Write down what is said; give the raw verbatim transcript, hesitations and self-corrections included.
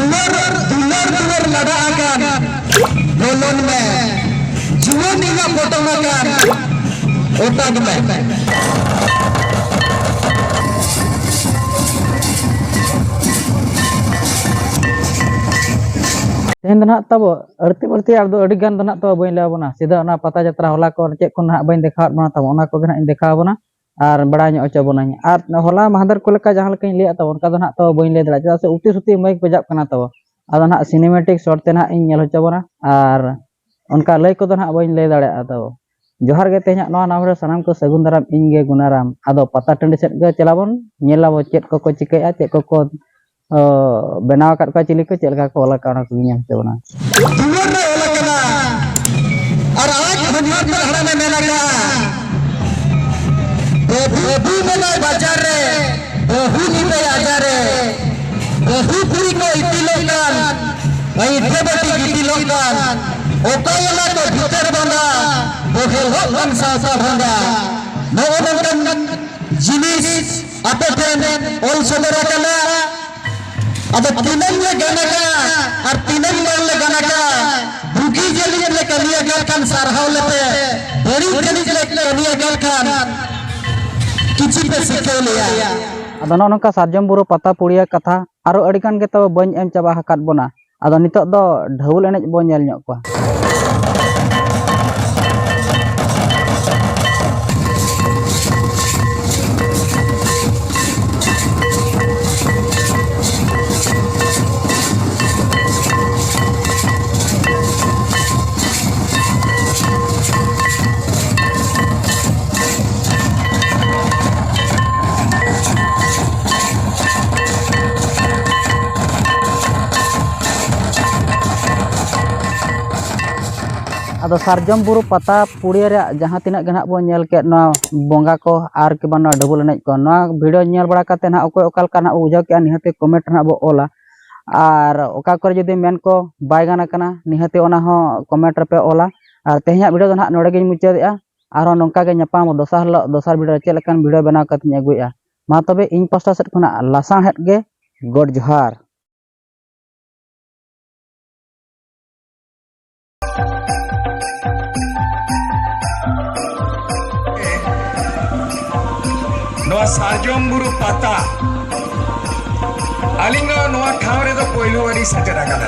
ᱫᱩᱞᱟᱹᱲ, ᱫᱩᱞᱟᱹᱲ ᱫᱩᱣᱟᱹᱨ ᱞᱟᱰᱟ ᱟᱠᱟᱱ, ᱵᱚᱞᱚᱱ ᱢᱮ᱾ ᱡᱩᱣᱟᱹᱱ ᱤᱧᱟᱜ ᱯᱚᱴᱚᱢ ᱟᱠᱟᱱ, ᱚᱴᱟᱜᱽ ᱢᱮ᱾ ᱛᱮᱦᱮᱧ ᱫᱚ ᱱᱟᱦᱟᱜ ᱛᱟᱵᱚ ᱟᱹᱲᱛᱤ ᱵᱟᱹᱲᱛᱤ ᱟᱨ ᱫᱚ ᱟᱹᱰᱤ ᱜᱟᱱ ᱫᱚ ᱱᱟᱦᱟᱜ ᱛᱟᱵᱚ ᱵᱟᱹᱧ ᱞᱟᱹᱭ ᱟᱵᱚᱱᱟ, ᱥᱤᱫᱷᱟᱹ ᱚᱱᱟ ᱯᱟᱛᱟ ᱡᱟᱛᱨᱟ ᱦᱚᱞᱟ ᱠᱚ ᱪᱮᱫ ᱠᱚ ᱱᱟᱦᱟᱜ ᱵᱟᱹᱧ ᱫᱮᱠᱷᱟᱣᱟᱫ ᱵᱚᱱᱟ ᱛᱟᱵᱚ, ᱚᱱᱟ ᱠᱚᱜᱮ ᱱᱟᱦᱟᱜ ᱤᱧ ᱫᱮᱠᱷᱟᱣ ᱟᱵᱚᱱᱟ᱾ ᱟᱨ ᱵᱟᱲᱟᱭ ᱧᱚᱜ ᱦᱚᱪᱚ ᱵᱚᱱᱟᱹᱧ᱾ ᱟᱨ ᱦᱚᱞᱟ ᱢᱟᱦᱫᱮᱨ ᱠᱚ ᱞᱮᱠᱟ ᱡᱟᱦᱟᱸ ᱞᱮᱠᱟᱧ ᱞᱟᱹᱭᱟᱫ ᱛᱟᱵᱚᱱ, ᱚᱱᱠᱟ ᱫᱚ ᱱᱟᱦᱟᱜ ᱛᱚ ᱵᱟᱹᱧ ᱞᱟᱹᱭ ᱫᱟᱲᱮᱭᱟᱜᱼᱟ, ᱪᱮᱫᱟᱜ ᱥᱮ ᱩᱛᱤ ᱥᱩᱛᱤ ᱢᱟᱹᱭᱤᱠ ᱵᱟᱡᱟᱜ ᱠᱟᱱᱟ ᱛᱟᱵᱚ᱾ ᱟᱫᱚ ᱱᱟᱦᱟᱜ cinematic shot ᱛᱮ ᱱᱟᱦᱟᱜ ᱤᱧ ᱧᱮᱞ ᱦᱚᱪᱚ ᱵᱚᱱᱟ, ᱟᱨ ᱚᱱᱠᱟ ᱞᱟᱹᱭ ᱠᱚᱫᱚ ᱱᱟᱦᱟᱜ ᱵᱟᱹᱧ ᱞᱟᱹᱭ ᱫᱟᱲᱮᱭᱟᱜᱼᱟ ᱛᱟᱵᱚ᱾ ᱡᱚᱦᱟᱨ ᱜᱮ, ᱛᱮᱦᱮᱧᱟᱜ ᱱᱚᱣᱟ ᱱᱟᱣᱟ video ᱥᱟᱱᱟᱢ ᱠᱚ ᱥᱟᱹᱜᱩᱱ ᱫᱟᱨᱟᱢ, ᱤᱧ ᱜᱮ ᱜᱩᱱᱟᱨᱟᱢ᱾ ᱟᱫᱚ ᱯᱟᱛᱟ ᱴᱟᱺᱰᱤ ᱥᱮᱫ ᱜᱮ ᱪᱟᱞᱟᱣ ᱵᱚᱱ ᱧᱮᱞ ᱟᱵᱚ, ᱪᱮᱫ ᱠᱚᱠᱚ ᱪᱤᱠᱟᱹᱭᱮᱫᱼᱟ, ᱪᱮᱫ ᱠᱚᱠᱚ ᱚ, ᱵᱮᱱᱟᱣ ᱟᱠᱟᱫ ᱠᱚᱣᱟ, ᱪᱤᱞᱤ ᱠᱚ ᱪᱮᱫ ᱞᱮᱠᱟ ᱠᱚ ᱚᱞ ᱟᱠᱟᱫ, ᱚᱱᱟ ᱠᱚᱜᱮ ᱧᱮᱞ ᱦᱚᱪᱚ ᱵᱚᱱᱟ᱾ ᱫᱩᱣᱟᱹᱨ ᱨᱮ ᱚᱞ ᱟᱠᱟᱱᱟ, ᱟᱨ ᱟᱡ ᱢᱟᱹᱱᱢᱤ ᱦᱟᱲᱟᱢᱮ ᱢᱮᱱ ᱟᱠᱟᱫᱼᱟ, ᱵᱟᱹᱵᱩ, ᱵᱟᱹᱵᱩ ᱢᱮᱱᱟᱭ ᱵᱟᱡᱟᱨ ᱨᱮ, ᱵᱟᱹᱦᱩ ᱧᱤᱫᱟᱹᱭ ᱟᱡᱟᱨ ᱨᱮ, ᱵᱟᱹᱦᱩ ᱠᱩᱲᱤ ᱠᱚ ᱤᱯᱤᱞᱚᱜ ᱠᱟᱱ, ᱟᱹᱭᱴᱷᱟᱹ ᱵᱟᱹᱴᱤ ᱜᱤᱛᱤᱞᱚᱜ ᱠᱟᱱ, ᱚᱠᱚᱭ ᱚᱱᱟ ᱠᱚ ᱵᱷᱤᱛᱟᱹᱨ ᱵᱚᱸᱜᱟ, ᱵᱚᱦᱮᱞᱚᱜ ᱠᱟᱱ ᱥᱟᱶᱛᱟ ᱵᱷᱚᱸᱜᱟ᱾ ᱱᱚᱜᱼᱚ ᱱᱚᱝᱠᱟᱱ ᱡᱤᱱᱤᱥ ᱟᱯᱮ ᱴᱷᱮᱱ ᱚᱞ ᱥᱚᱫᱚᱨ ᱟᱠᱟᱱᱟ᱾ ᱟᱫᱚ ᱛᱤᱱᱟᱹᱝ ᱞᱮ ᱜᱟᱱ ᱟᱠᱟᱫᱼᱟ ᱟᱨ ᱛᱤᱱᱟᱹᱝ ᱵᱟᱝ ᱞᱮ ᱜᱟᱱ ᱟᱠᱟᱫᱼᱟ, ᱵᱩᱜᱤ ᱡᱟᱹᱱᱤᱡ ᱞᱮ ᱠᱟᱹᱢᱤ ᱟᱠᱟᱫ ᱠᱷᱟᱱ ᱥᱟᱨᱦᱟᱣ ᱞᱮᱯᱮ, ᱵᱟᱹᱲᱤᱡ ᱡᱟᱹᱱᱤᱡ ᱞᱮ ᱠᱟᱹᱢᱤ ᱟᱠᱟᱫ ᱠᱷᱟᱱ ᱠᱤᱪᱷᱩ ᱯᱮ ᱥᱤᱠᱷᱟᱹᱣ ᱞᱮᱭᱟ᱾ ᱟᱫᱚ ᱱᱚᱜᱼᱚ ᱱᱚᱝᱠᱟ ᱥᱟᱨᱡᱚᱢ ᱵᱩᱨᱩ ᱯᱟᱛᱟ ᱯᱩᱲᱤᱭᱟᱹ ᱠᱟᱛᱷᱟ ᱟᱨᱚ ᱟᱹᱰᱤ ᱜᱟᱱ ᱜᱮ ᱛᱚᱵᱮ ᱵᱟᱹᱧ ᱮᱢ ᱪᱟᱵᱟ ᱟᱠᱟᱫ ᱵᱚᱱᱟ᱾ ᱟᱫᱚ ᱱᱤᱛᱚᱜ ᱫᱚ ᱰᱷᱟᱹᱣᱩᱞ ᱮᱱᱮᱡ ᱵᱚᱱ ᱧᱮᱞ ᱧᱚᱜ ᱠᱚᱣᱟ᱾ ᱟᱫᱚ ᱥᱟᱨᱡᱚᱢ ᱵᱩᱨᱩ ᱯᱟᱛᱟ ᱯᱩᱲᱤᱭᱟᱹ ᱨᱮᱭᱟᱜ ᱡᱟᱦᱟᱸ ᱛᱤᱱᱟᱹᱜ ᱜᱮ ᱱᱟᱦᱟᱜ ᱵᱚᱱ ᱧᱮᱞ ᱠᱮᱫ, ᱱᱚᱣᱟ ᱵᱚᱸᱜᱟ ᱠᱚ ᱟᱨ ᱠᱤ ᱵᱟᱝ ᱱᱚᱣᱟ ᱰᱷᱟᱹᱵᱩᱞ ᱮᱱᱮᱡ ᱠᱚ, ᱱᱚᱣᱟ video ᱧᱮᱞ ᱵᱟᱲᱟ ᱠᱟᱛᱮ ᱱᱟᱦᱟᱜ ᱚᱠᱚᱭ ᱚᱠᱟ ᱞᱮᱠᱟ ᱱᱟᱦᱟᱜ ᱵᱚ ᱵᱩᱡᱷᱟᱹᱣ ᱠᱮᱜᱼᱟ, ᱱᱤᱦᱟᱹᱛ ᱜᱮ comment ᱨᱮ ᱱᱟᱦᱟᱜ ᱵᱚ ᱚᱞᱟ᱾ ᱟᱨ ᱚᱠᱟ ᱠᱚᱨᱮ ᱡᱩᱫᱤ ᱢᱮᱱ ᱠᱚ ᱵᱟᱭ ᱜᱟᱱ ᱟᱠᱟᱱᱟ, ᱱᱤᱦᱟᱹᱛ ᱜᱮ ᱚᱱᱟ ᱦᱚᱸ comment ᱨᱮᱯᱮ ᱚᱞᱟ᱾ ᱟᱨ ᱛᱮᱦᱮᱧᱟᱜ video ᱫᱚ ᱱᱟᱦᱟᱜ ᱱᱚᱰᱮ ᱜᱤᱧ ᱢᱩᱪᱟᱹᱫᱮᱜᱼᱟ᱾ ᱟᱨᱦᱚᱸ ᱱᱚᱝᱠᱟ ᱜᱮ ᱧᱟᱯᱟᱢ ᱫᱚᱥᱟᱨ ᱦᱤᱞᱳᱜ ᱫᱚᱥᱟᱨ video ᱨᱮ ᱪᱮᱫ ᱞᱮᱠᱟᱱ video ᱵᱮᱱᱟᱣ ᱠᱟᱛᱮᱧ ᱟᱹᱜᱩᱭᱮᱜᱼᱟ᱾ ᱢᱟ ᱛᱚᱵᱮ ᱤᱧ ᱯᱟᱥᱴᱟ ᱥᱮᱫ ᱠᱷᱚᱱᱟᱜ ᱞᱟᱥᱟᱬᱦᱮᱫ ᱜᱮ ᱜᱚᱰ ᱡᱚᱦᱟᱨ᱾ ᱥᱟᱨᱡᱚᱢ ᱵᱩᱨᱩ ᱯᱟᱛᱟ ᱟᱹᱞᱤᱧ ᱫᱚ ᱱᱚᱣᱟ ᱴᱷᱟᱶ ᱨᱮᱫᱚ ᱯᱳᱭᱞᱳ ᱵᱟᱨᱤᱧ ᱥᱮᱴᱮᱨ ᱟᱠᱟᱱᱟ᱾